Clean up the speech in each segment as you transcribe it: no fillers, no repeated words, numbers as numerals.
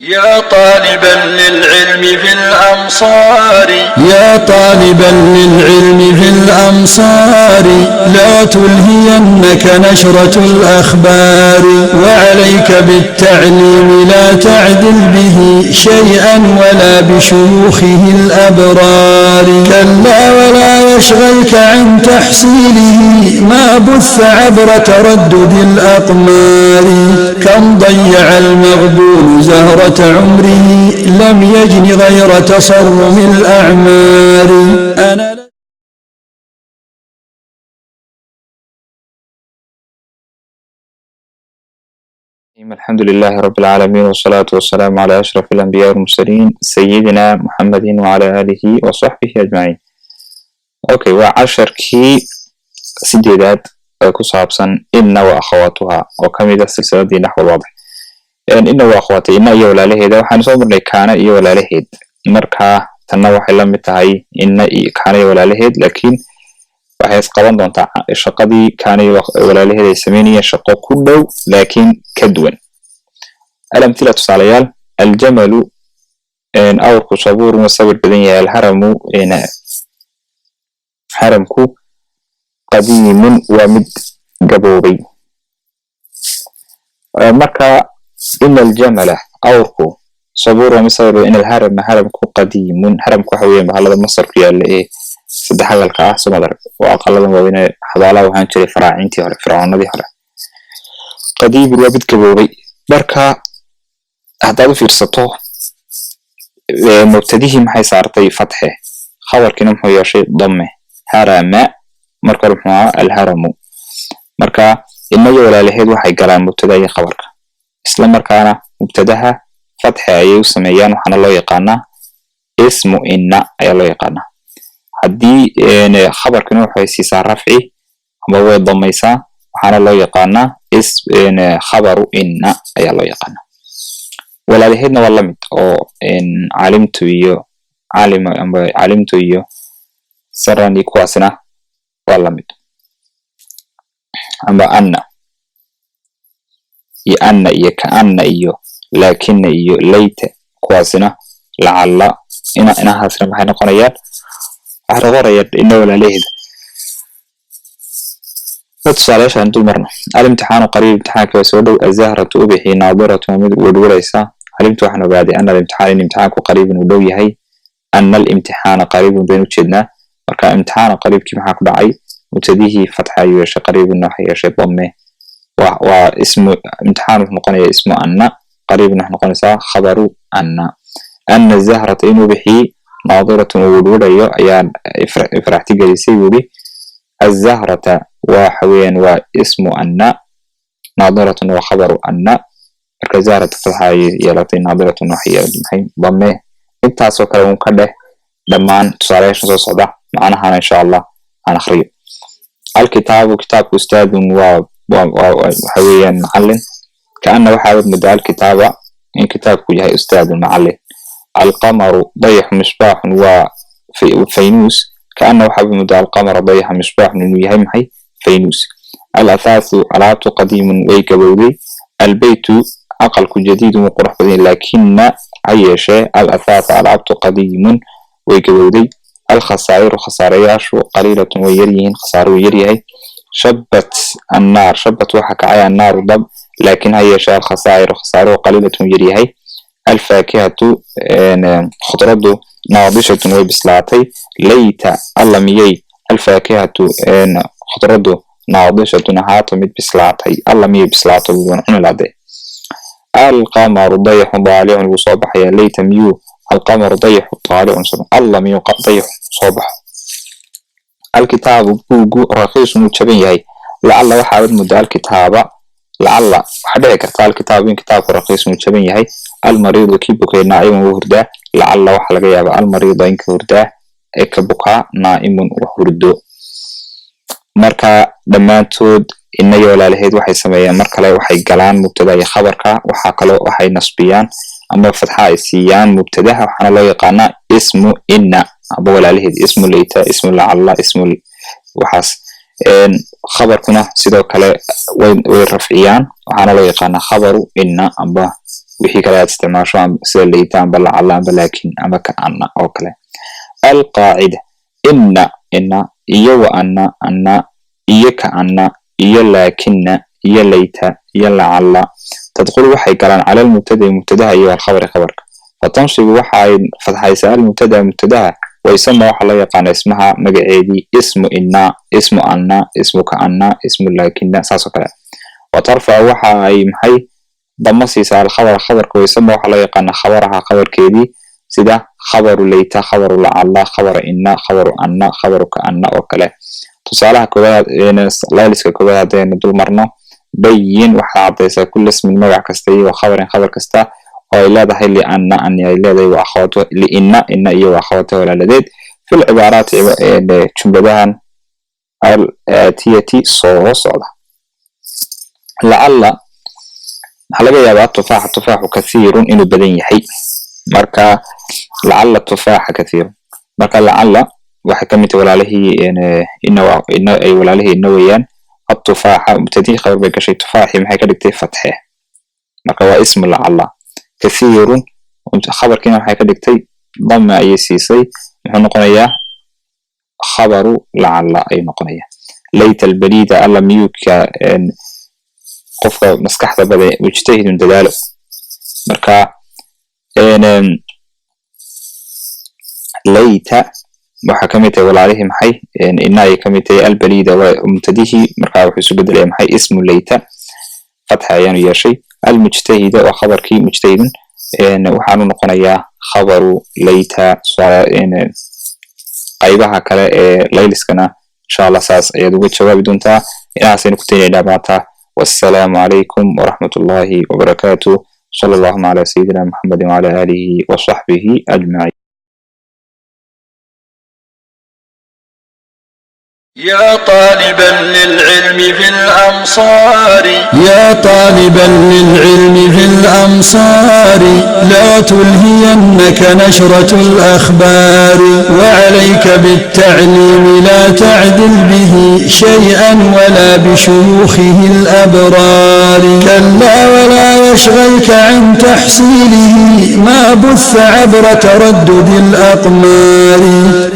يا طالبا للعلم في الأمصار، يا طالبا للعلم في الأمصار، لا تلهينك نشرة الأخبار، وعليك بالتعليم لا تعدل به شيئا ولا بشيوخه الأبرار. كلا ولا يشغلك عن تحصيله ما بث عبر تردد الأقمار. كم ضيع المغبون زهرة عمره لم يجن غير تصرم الأعمار. أنا الحمد لله رب العالمين، والصلاة والسلام على أشرف الأنبياء والمرسلين، سيدنا محمد وعلى آله وصحبه أجمعين. Okay, waa casharkii sideedaad ee ku saabsan inna wa akhawaatuha oo ka mid ah silsiladii naxw alwaadix. Inna wa akhawaati, inna iyo walaalaheeda. Waxaanu soo marnay kaana iyo walaalaheed. Marka tanna waxay la mid tahay inna iyo kaana iyo walaalaheed, laakiin waxay isqaban doontaa shaqadii kaana iyo walaalaheed ay sameynayeen, shaqo ku dhow laakiin ka duwan. Alamthila, tusaalayaal. Aljamalu, awrku, sabuurun, waa sabir badan yahay. Alharamu, haramku, qadiimun, waa mid gaboobay. Marka ina aljamala, awrku, sabuur, waa mid sabir badan. In alharama, haramku, qadiimun. Haramku waxa weeyaan bahalada Masar ku yaala ee saddex hadalka ah, soo madarag, oo aqaladan waaweyn ee xabaalaha waxaan jiray faraacintii hore, fircoonadii hore. Qadiimun, waa mid gaboobay. Marka haddaad u fiirsato, mubtadihii maxay saartay? Fatxe. Khabarkiina muxuu yeeshay? Damme. Harama marka hore muxuu ahaa? Alharamu. Marka inna iyo walaalaheed waxay galaan mubtada iyo khabarka, isla markaana mubtadaha fatxe ayay u sameeyaan, waxaana loo yaqaanaa ismu inna ayaa loo yaqaanaa. Haddii khabarkina waxay siisaa rafci ama way damaysaa, waxaana loo yaqaanaa is khabaru inna ayaa loo yaqaanaa. Walaalaheedna waa la mid oo calimtu iyo calima amba calimtu iyo saran iyo kuwaasina waa la mid, amba anna iyo anna iyo kaanna iyo laakina iyo layta, kuwaasina, lacalla, ina inahaasna maxay noqonayaan? Waxay noqonayaan inna walaalaheeda. Tusaalayaashaan dul marno. Alimtixaanu qariib, imtixaanka waa soo dhow. Azahratu, ubixii, naadiratu, waa mid werweraysa. Calimtu, waxaan ogaaday, ana alimtixaan, in imtixaanku, qariibun, uu dhow yahay. Ana alimtixaana qariibun baynu ujeednaa. Marka imtixaana qariibkii maxaa ku dhacay? Mubtadihii fatxa ayuu yeeshay, qariibunna waxay yeeshay damme. Waa ismu imtixaan, wuxuu noqonayaa ismu anna, qariibun waxay noqonaysaa khabaru anna. Ana zahrata, inuu bixii, naadiratun, uu werwerayo ayaa ifraxti gelisay yuri. Azahrata waxa weeyaan waa ismu anna, naadiratun waa khabaru anna. Marka zahrata fatxa ayay yeelatay, naadiratun waxay yeelatay maxay? Damme. Intaasoo kale uun ka dheh dhammaan tusaalayaashan soo socda, macnahana insha Allah aan akhriyo. Alkitaabu, kitaabku, ustaadun, waa waxa weeyaan macallin. Kaana, waxaabad moodaa, alkitaaba, in kitaabku yahay, ustaadun, macallin. Alqamaru, dayaxu, misbaaxun, waa faynuus. Kaana, waxaabad moodaa, alqamara, dayaxa, misbaaxun, inuu yahay maxay? Faynuus. Alathaasu, alaabtu, qadiimun, way gabowday. Albeytu, aqalku, jadiidun, wuu qurux badan yahay. Laakina, ha yeeshee, alathaatha, alaabtu, qadiimun, way gabowday. Alkhasaa'iru, khasaarayaashu, qaliilatun, way yaryihiin, khasaaro wuu yaryahay. Shabat annaar, shabat, waxa kacay, annaaru, dab. Laakiin ha yeeshee, alkhasaa'iru, khasaaruhu, qaliilatun, wuu yaryahay. Alfaakihatu, khudraddu, naadishatun, way bislaatay. Layta, alla miyay, alfaakihatu, khudraddu, naadishatun, ahaato mid bislaatay. Alla miyay bislaato, wuuna cuni laadee. Alqamaru, dayaxu, daalicun, wuu soo baxayaa. Layta, miyuu, alqamaru, dayaxu, daalicun, alla miyuu dayaxu soo baxo. Alkitaabu, buuggu, raqiisun, wuu jaban yahay. Lacalla, waxaabad muddaa, alkitaaba, lacalla, waxaa dhici karta, alkitaabu, in kitaabku, raqiisun, wuu jaban yahay. Almariidu, kii bukay, naa'imun, wuu hurdaa. Lacalla, waxaa laga yaabaa, almariida, inka hurdaa ee ka bukaa, naa'imun, wax hurdo. Marka dhammaantood inna iyo walaalaheed waxay sameeyaan, mar kale, waxay galaan mubtada iyo khabarka. Waxaa kaloo waxay nasbiyaan ama fatxa ay siiyaan mubtadaha, waxaana loo yaqaanaa ismu inna amba walaalaheed, ismu layta, ismu lacalla, ismu waxaas. Khabarkuna sidoo kale way rafciyaan, waxaana loo yaqaanaa khabaru inna amba Wixii kale aad isticmaasho, sida layta amba lacala amba laakin amba kaana oo kale. Alqaacida: inna, inna iyo wa anna, anna iyo kaana iyo laakina iyo layta iyo lacala tadkhulu waxay galaan cala almubtada'i, mubtadaha, iyo alkhabari, khabarka. Fatansibu waxa ay fadxaysaa almubtada, mubtadaha. Waysama waxaa loo yaqaana ismaha magaceedii: ismu inna, ismu anna, ismu kaana, ismu laakina, saas oo kale. Wa tarfacu waxa ay maxay damo siisaa alkhabar, khabarka. Waysama waxaa loo yaqaana khabaraha, khabarkeedii, sida khabaru layta, khabaru lacala, khabaru inna, khabaru anna, khabaru kaana oo kale. Tusaalaha koowaad, layliska koowaad haddaynu dul marno: bayin, waxaa caddaysaa, kulla ismin, magac kasta, iyo khabarin, khabar kasta oo ay leedahay lianna, ani ay leedahay, wa akhawatu liinna, inna iyo wa akhawata, walaaladeed, fil cibaaraati, jumladahan, al aatiyati, soo socda. Lacalla, waxaa laga yaabaa, tufaaxa, tufaaxu, kathiirun, inuu badan yahay. Marka lacalla tufaaxa kathiirun, marka lacalla waxay ka mid tahay walaalihii ina, ina ay walaalihii ina weeyaan. Atufaaxa mubtadii khabar bay gashay. Tufaaxii maxay ka dhigtay? Fatxe. Marka waa ismu lacalla. Kathiirun khabarkiina waxay ka dhigtay dama ayay siisay. Muxuu noqonayaa? Khabaru lacalla ayuu noqonayaa. Layta albalida, alla miyuuka qofka maskaxda badan, mujtahidun, dadaalo. Marka layta waxaa ka mid tahay walaalihii maxay? Ina ayay ka mid tahay. Albalida waa mubtadihii, marka wuxuu isu bedelaya maxay? Ismu layta, fatxa ayaanu yeeshay. Almujtahida waa khabarkii, mujtahidun waxaanu noqonayaa khabaru layta. Qaybaha kale ee layliskana insha Allah saas ayaad uga jawaabi doontaa. Inahaasaynu ku taynay maanta. Wassalaamu calaykum waraxmat ullahi wabarakaatuh. Sala allahuma cala sayidina muxamedin wacala aalihi wasaxbihi ajmaciin. يا طالبا للعلم في الأمصار، يا طالبا للعلم في الأمصار، لا تلهينك نشرة الأخبار، وعليك بالتعليم لا تعدل به شيئا ولا بشيوخه الأبرار. كلا ولا يشغلك عن تحصيله ما بث عبر تردد الأقمار.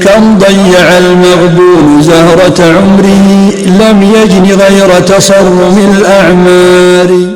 كم ضيع المغبون زهرة عمره لم يجن غير تصرم الأعمار.